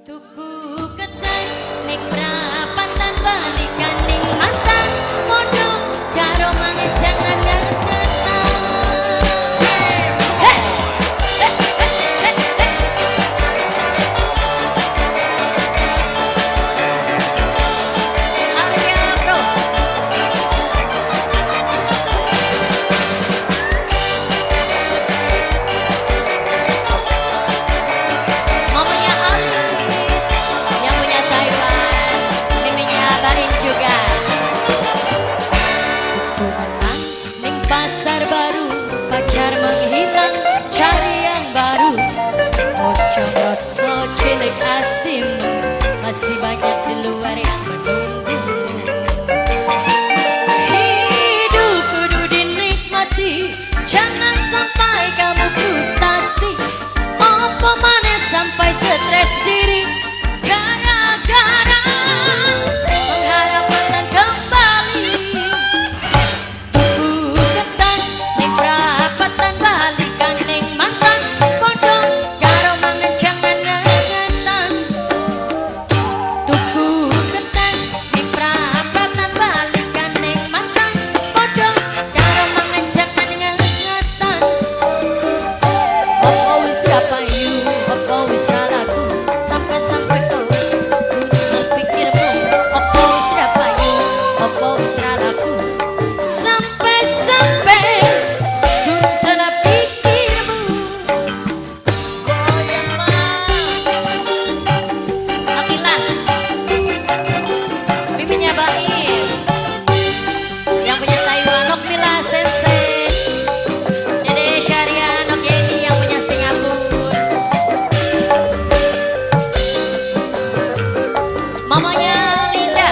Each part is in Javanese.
Tuku ketan ning prapatan balikan ning mantan podo karo mangan jangan ngetan. Hey! Hey, hey, hey, hey. Alia bro. Mamanya Ali yang punya Taiwan, miminya Barin juga. Tuku ning pasar baru, pacar menghilang, cari yang baru. Ojo ngroso cilik hatimu, masih banyak di luar yang menunggu. Hidup kudu dinikmati, jangan sampai kamu frustasi. Apa maneh sampai stres diri, gara-gara mengharap mantan kembali. Tuku ketan ning prapatan balikan ning mantan podo karo mangan jangan ngetan. Tuku ketan ning prapatan balikan ning mantan podo karo mangan jangan ngetan. Opo wis ra payu, opo wis ra laku, sampai-sampai kowe buntel pikirmu. Opo wis ra payu, opo wis ra laku, sampai-sampai buntel pikirmu. Goyang mah. Akilah, miminya Baim, yang punya Taiwan, Nokmila Sensei, Dede Syariah, Nok Yeni yang punya Singapura, mamanya Linda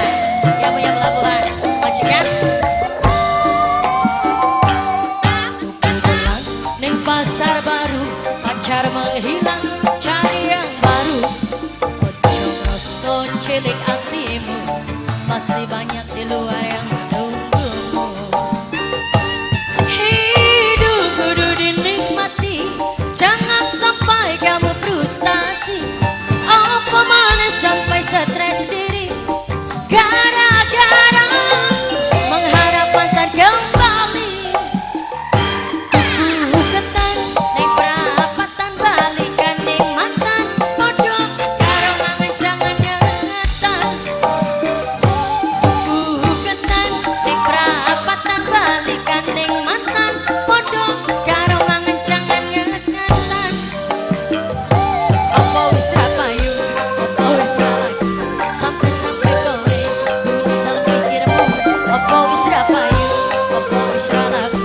yang punya pelabuhan, majikan. Pulang ning pasar baru, pacar menghilang, cari yang baru. Ojo ngroso cilik hatimu, masih banyak di luar yang menunggumu. Hidup kudu dinikmati, jangan sampai kamu frustasi. Apa maneh sampai stres diri, gara-gara mengharap mantan kembali. Tuku ketan ning prapatan balikan ning mantan podo karo mangan jangan ngetan. Tuku ketan ning prapatan balikan ning mantan podo karo mangan jangan ngetan. Apa wis ra payu, apa wis ra laku, sampai-sampai kowe buntel pikirmu. Apa wis ra payu, apa wis ra laku,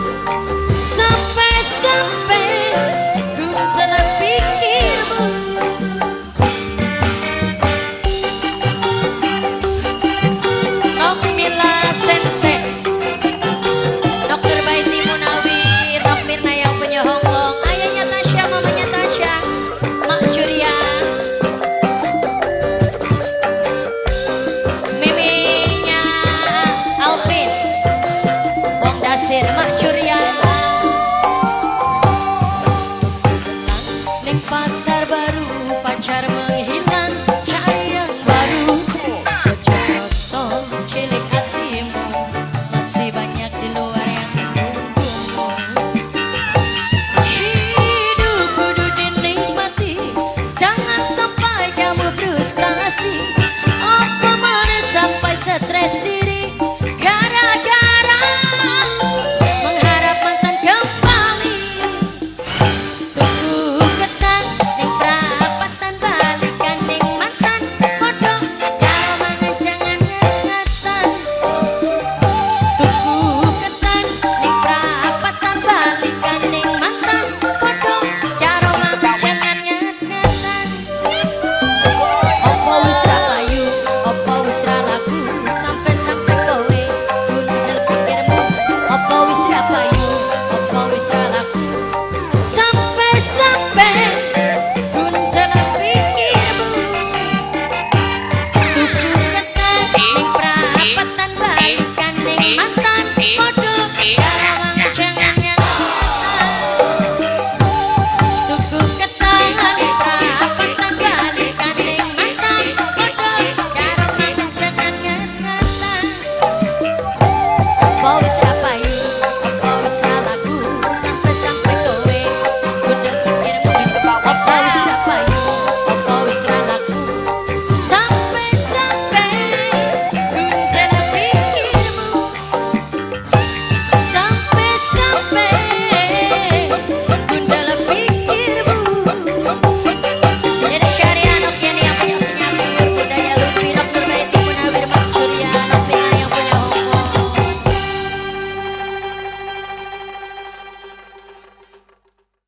sampai-sampai buntel pikirmu. Nokmila Sensei, Dokter Baiti Munawir, Nok Mirna yang punya Hongkong, ayahnya Tasya, mamanya Tasya, Mak Juria, miminya Alvin, Wong Dasir, Mak Juria. Ning pasar baru, pacar